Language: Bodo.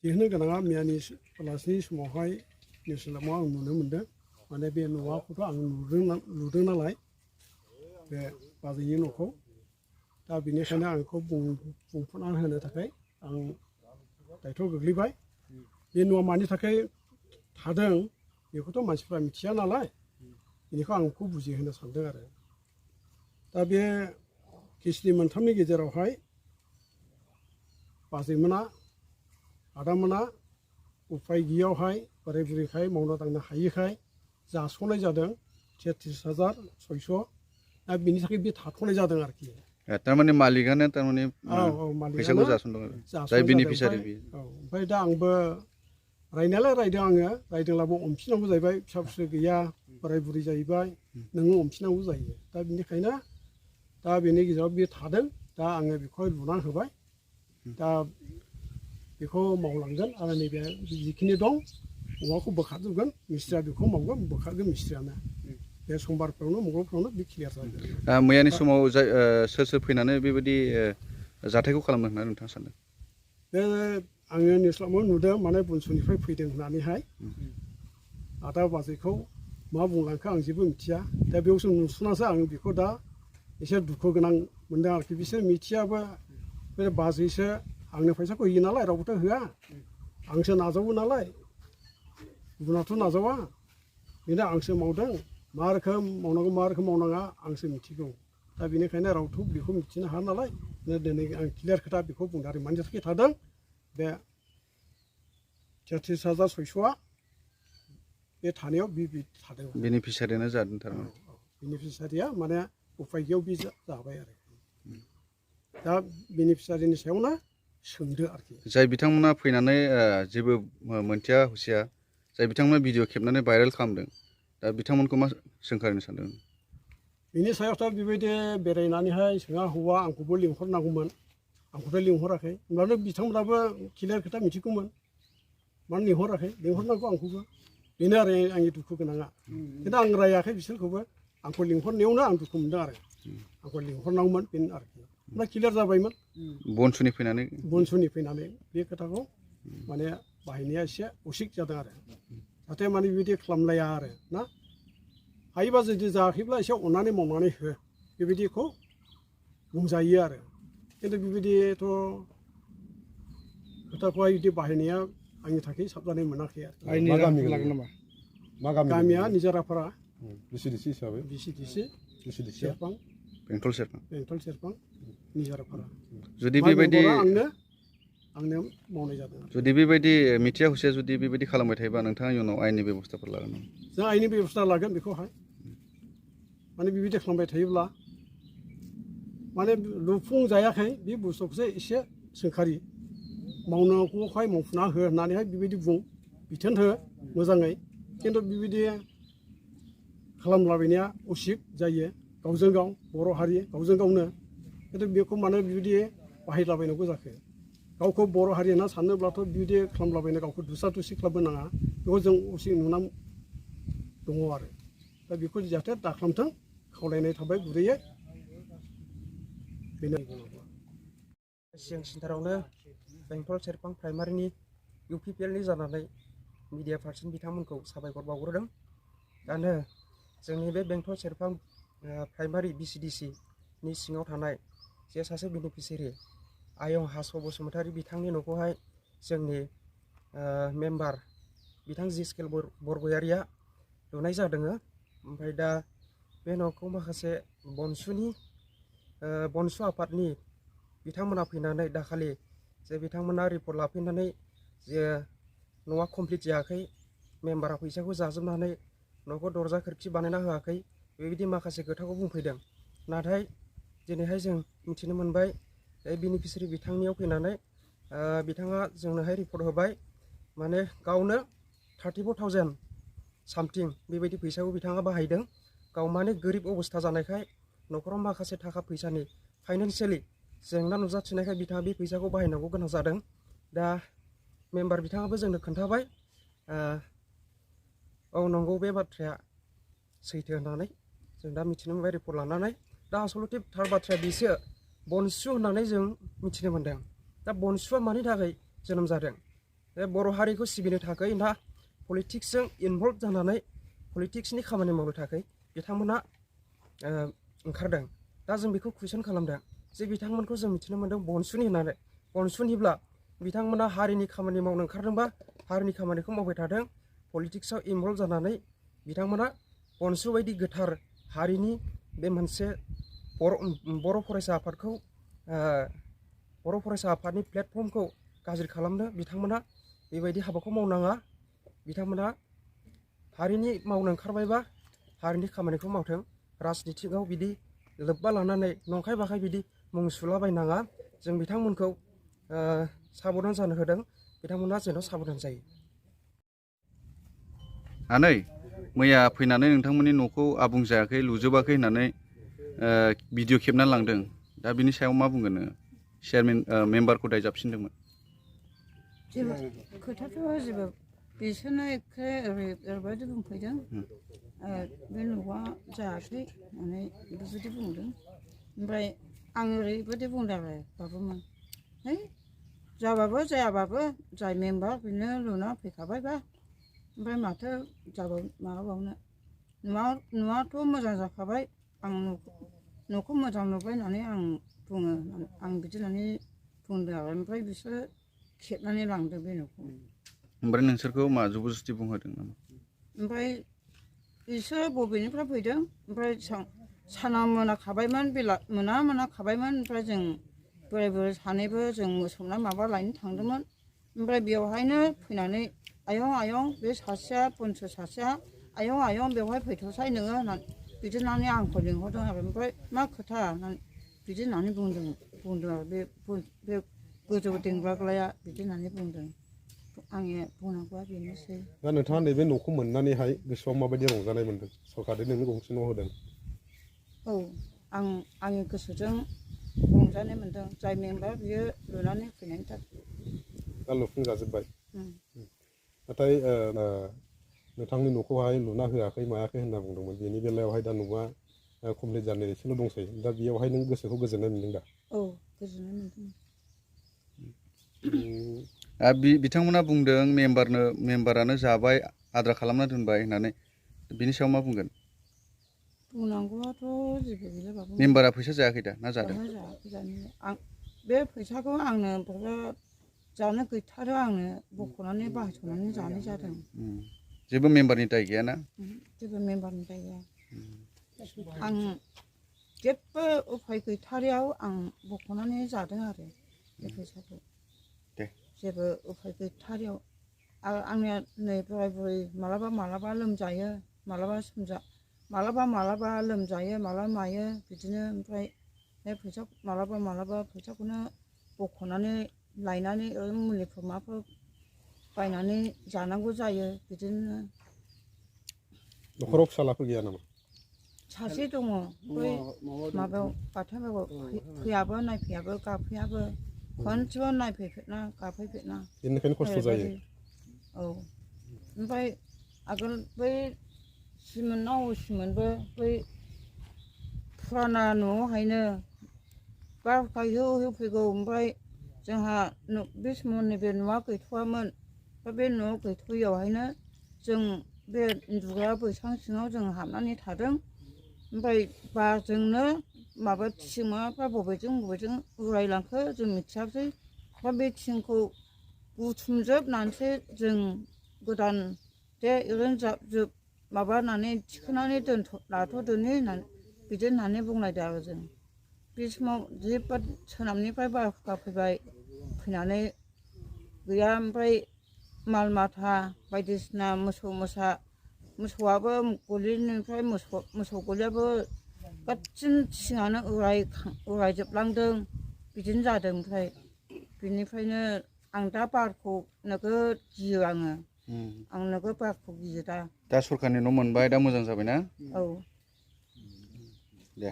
दिहुननो गोनाङा मैयानि बेलासिनि समावहाय निउस लामाव आं नुनो मोन्दों माने बे न'खौथ' आं नुदों नालाय बे बाजैनि न'खौ दा बेनिखायनो आंखौ बुंफोरना होनो थाखाय आं दायथ' गोग्लैबाय बे न'आ मानि थाखाय थादों बेखौथ' मानसिफ्रा मिथिया नालाय बेनिखौ आं बेखौ बुजिहोनो सानदों आरो दा बे केसनि मोनथामनि गेजेरावहाय बाजैमोना आदामोना उफाय गैयियावहाय बोराय बुरैखाय मावना दांनो हायिखाय जास'नाय जादों 33,600 दा बेनि थाखाय बे थाथ'नाय जादों आरोखि थारमाने मालिकानो थारमाने फैसाखौ जासनदों जाय बेनिफिसारि ओमफ्राय दा आंबो रायनायालाय रायदों आङो रायदोंब्लाबो अनफिननांगौ जाहैबाय फिसा फिसौ गैया बोराय बुरै जाहैबाय नोङो अनफिननांगौ जायो दा बेनिखायनो दा बेनि गेजेराव बे थादों दा आङो बेखौहाय लुनानै होबाय दा बेखौ मावलांगोन आरो नैबे जिखिनि दं औवाखौ बोखारजोबगोन मिस्ट्रिया बेखौ मावगोन बोखारगोन मिस्ट्रियानो बे समबारफ्रावनो मंगलफ्रावनो बे क्लियार जागोन मैयानि समाव सोर सोर फैनानै बेबायदि जाथायखौ खालामदों होननानै नोंथाङा सानदों बे आङो निउस्लामाव नुदों माने बुनसुनिफ्राय फैदों होननानैहाय आदा बाजैखौ मा बुंलांखो आं जेबो मिथिया दा बेयावसो नुसनासो आं बेखौ दा एसे दुखु गोनां मोनदों आरोखि बिसोर मिथियाबो बे बाजैसो आंनो फैसाखौ होयो नालाय रावबोथ' होआ आंसो नाजावो नालाय गुबुनाथ' नाजावा बेनो आंसो मावदों मा रोखोम मावनांगौ मा रोखोम मावनाङा आंसो मिथिगौ दा बेनिखायनो रावथ' बेखौ मिथिनो हाया नालाय दिनै आं क्लियार खोथा बेखौ बुंदों आरो मानि थाखाय थादों बे 33,600 बे थानायाव बे थादों बेनिफिसारियानो जादों थारमाने बेनिफिसारिया माने उफाय गैयियाव बे जाबाय आरो दा बेनिफिसारिनि सायावनो सोंदो आरोखि जाय बिथांमोना फैनानै जेबो मोनथिया हुसिया जाय बिथांमोना भिडिअ खेबनानै भाइरेल खालामदों दा बिथांमोनखौ मा सोंखारिनो सानदों बिनि सायावथ' बेबायदि बेरायनानैहाय सोङा हौवा आंखौबो लिंहरनांगौमोन आंखौथ' लिंहराखै होमब्लानो बिथांमोनाबो क्लियार खोथा मिथिगौमोन मानो लिंहराखै लिंहरनांगौ आंखौबो बेनो आरो आंनि दुखु गोनाङा खिन्थु आं रायाखै बिसोरखौबो आंखौ लिंहरनायावनो आं दुखु मोनदों आरो आंखौ लिंहरनांगौमोन बेनो आरोखि ओमफ्राय क्लियार जाबायमोन बनसुनि फैनानै बे खोथाखौ माने बाहायनाया एसे उसिक जादों आरो जाहाथे माने बेबायदि खालामलाया आरो ना हायोबा जुदि जायाखैब्ला एसे अननानै मावनानै हो बेबायदिखौ बुंजायो आरो खिन्थु बेबायदिथ' खोथाखौहाय बिदि बाहायनाया आंनि थाखाय साबजानाय मोनाखै आरो गामिया निजारापारा बिसिडिसि हिसाबै बिसिडिसि सेरफां बेंटल सेरफां निजारापारा जुदि बेबायदि आंनो मावनाय जादों जुदि बेबायदि मिथिया हुसिया जुदि बेबायदि खालामबाय थायोबा नोंथाङा इयुनाव आयेननि बेब'स्थाफोर लागोन जों आयेननि बेब'स्था लागोन बेखौहाय माने बेबायदि खालामबाय थायोब्ला माने लुफुंजायाखै बे बुस्थुखौसो एसे सोंखारि मावनांगौखाय मावफुंना हो होननानैहाय बेबायदि बुं बिथोन हो मोजाङै खिन्थु बेबायदि खालामलाबायनाया उसित जायो गावजों गाव बर' हारि गावजों गावनो खिन्थु बेखौ मानो बेबायदि बाहायलाबायनांगौ जाखो गावखौ बर' हारि होनना सानोब्लाथ' बेबायदि खालामलाबायनो गावखौ दुस्रा दुस्रि खालामनो नाङा बेखौ जों उसित नुना दङ आरो दा बेखौ जाहाथे दाखालामथों खावलायनाय थाबाय गुरैयै बेनो सिगां सेन्टारावनो बेंटल सेरफां प्राइमारिनि UPPLनि जानानै मिडिया पार्सन बिथांमोनखौ साबायखर बावग्रोदों दानो जोंनि बे बेंटल सेरफां प्राइमारि BCDC नि सिङाव थानाय जे सासे बेनिफिसियारि आयं हास' बसुमतारी बिथांनि न'खौहाय जोंनि मेम्बार बिथां जिस्केल बरगयारिया लुनाय जादों ओमफ्राय दा बे न'खौ माखासे बनसु आफादनि बिथांमोना फैनानै दाखालि जे बिथांमोना रिपर्ट लाफैनानै जे न'आ कमप्लिट जायाखै मेम्बारा फैसाखौ जाजोबनानै न'खौ दरजा खोरखि बानायना होआखै बेबायदि माखासे खोथाखौ बुंफैदों नाथाय दिनैहाय जों मिथिनो मोनबाय बेनिफिसियारि बिथांनियाव फैनानै बिथाङा जोंनोहाय रिपर्ट होबाय माने गावनो 34,000 सामथिं बेबायदि फैसाखौ बिथाङा बाहायदों गाव माने गोरिब अबस्था जानायखाय न'खराव माखासे थाखा फैसानि फाइनान्सियेलि जेंना नुजाथिनायखाय बिथाङा बे फैसाखौ बाहायनांगौ गोनां जादों दा मेम्बार बिथाङाबो जोंनो खोन्थाबाय औ नंगौ बे बाथ्राया सैथो होननानै जों दा मिथिनो मोनबाय रिपर्ट लानानै दा आसलथे थार बाथ्राया बिसो बनसु होननानै जों मिथिनो मोनदों दा बनसुआ मानि थाखाय जोनोम जादों बे बर' हारिखौ सिबिनो थाखाय ना पलिटिक्सजों इनभल्भ जानानै पलिटिक्सनि खामानि मावनो थाखाय बिथांमोना ओंखारदों। दा जों बेखौ कुइसन खालामदों जे बिथांमोनखौ जों मिथिनो मोन्दों बनसुनि होननानै। बनसुनिब्ला बिथांमोना हारिनि खामानि मावनो ओंखारदोंबा हारिनि खामानिखौ मावबाय थादों, पलिटिक्सआव इनभल्भ जानानै बिथांमोना बनसु बायदि गोथार हारिनि बे मोनसे बर' फरायसा आफादखौ बर' फरायसा आफादनि प्लेटफर्मखौ गाज्रि खालामनो बिथांमोना बेबायदि हाबाखौ मावनाङा। बिथांमोना हारिनि मावनो ओंखारबायबा हारिनि खामानिखौ मावथों, राजनितिकआव बिदि लोब्बा लानानै नंखाय बाखाय बिदि मुं सुलाबायनाङा। जों बिथांमोनखौ साबधान जानो होदों, बिथांमोना जेन' साबधान जायो। आनै मैया फैनानै नोंथांमोननि न'खौ आबुं जायाखै लुजोबाखै होननानै भिडिअ खेबना लांदों। दा बिनि सायाव मा बुंगोन नोङो? चेयारमेन मेम्बारखौ दाय जाबसिनदोंमोन। जेबो खोथाथ' जेबो बिसोरनो एखे ओरैबायदि बुंफैदों बे न'आ जायाखै होननानै बेबायदि बुंदों। ओमफ्राय आं ओरैबायदि बुंदों आरो बाबुमोन, है जाबाबो जायाबाबो जाय मेम्बार बेनो लुना फैखाबायबा ओमफ्राय माथो माबाबावनो, न'आथ' मोजां जाखाबाय, आं न'खौ मोजां नुबाय होननानै आं बुङो, आं बिदि होननानै बुंदों आरो। ओमफ्राय बिसोरो खेबनानै लांदों बे न'खौ। ओमफ्राय नोंसोरखौ मा जबरदस्ति बुंहोदों नामा? ओमफ्राय बिसोर बबेनिफ्राय फैदों, ओमफ्राय साना मोनाखाबायमोन, मोनाखाबायमोन। ओमफ्राय जों बोराय बुरै सानैबो जों मोसौ ना माबा लायनो थांदोंमोन। ओमफ्राय बेवहायनो फैनानै आयं बे सासेया बनसु सासेया आयं बेवहाय फैथ'साय नोङो होननानै बिदि होननानै आंखौ लिंहरदों आरो। ओमफ्राय मा खोथा होननानै बिदि होननानै बुंदों आरो बे गोजौ देंग्राग्लाया बिदि होननानै बुंदों। आंनि बुंनांगौआ बेनोसै। दा नोंथाङा नैबे न'खौ मोननानैहाय गोसोआव माबायदि रंजानाय मोन्दों? सरकारा नोंनो गंसे न' होदों। औ आंनि गोसोजों रंजानाय मोन्दों, जाय मेम्बार बियो लुनानै फैनायनि थाखाय। दा लुफुंजाजोब्बाय। नाथाय नोंथांनि न'खौहाय लुना होआखै मायाखै होनना बुंदोंमोन। बेनि बेलायावहाय दा न'आ कमप्लिट जानो एसेल' दंसै। दा बेयावहाय नों गोसोखौ गोजोननाय मोन्दों दा? औ गोजोननाय मोन्दों। बिथांमोना बुंदों मेम्बारानो जाबाय, आद्रा खालामना दोनबाय होननानै। बिनि सायाव मा बुंगोन? बुंनांगौआथ' जेबो गैला बाबु। मेम्बारा फैसा जायाखै दा ना जादों? जायाखै जानाया। आं बे फैसाखौ आंनो बिराद जानो गैथारो, आंनो बख'नानै बाहायस'नानै जानाय जादों। जेबो मेम्बारनि दाय गैयाना? जेबो मेम्बारनि दाय गैया। आं जेबो उफाय गैथारियाव आं बख'नानै जादों आरो बे फैसाखौ। जेबो उफाय गैथारियाव आंनिया नै बोराय बुरै मालाबा लोमजायो, मालाबा लोमजायो, मालाबा मायो बिदिनो। ओमफ्राय बे फैसा मालाबा फैसाखौनो बख'नानै लायनानै मुलिफोर माफोर बायनानै जानांगौ जायो बिदिनो। न'खराव फिसालाफोर गैया नामा? सासे दङ, बै माबायाव बाथौआव फैयाबो नायफैयाबो गाबफैयाबो, खनसेबो नायफैफेरना गाबफैफेरना। बेनिखायनो खस्थ' जायो। औ। ओमफ्राय आगोल बै सिमोनबो बै फुराना न'आवहायनो बारहुंखा होफैगौ। ओमफ्राय जोंहा बे समाव नैबे न'आ गैथ'वामोन। बे न'आव गैथ'यैयावहायनो जों बे उन्दुग्रा बैसां सिङाव जों हाबनानै थादों। ओमफ्राय बारजोंनो माबा थिं माबाफ्रा बबेजों उरायलांखो जों मिथियासै। बे थिंखौ बुथुमजोबनानैसो जों गोदान जे ओरैनो माबानानै थिखोनानै लाथ'दोनि होननानै बिदि होननानै बुंलायदों आरो जों। बे समाव जोबोद सोनाबनिफ्राय बारहुंखा फैनानै गैया। ओमफ्राय माल माथा बायदिसिना मोसौआबो गलिनिफ्राय मोसौ गलियाबो गासिन थिङानो उरायजोबलांदों बिदिनो जादों। ओमफ्राय बिनिफ्रायनो आं दा बारखौ नोगोद गियो आङो। आं नोगोद बारखौ गियो दा। दा सरखारनि न' मोनबाय, दा मोजां जाबायना? औ। दे।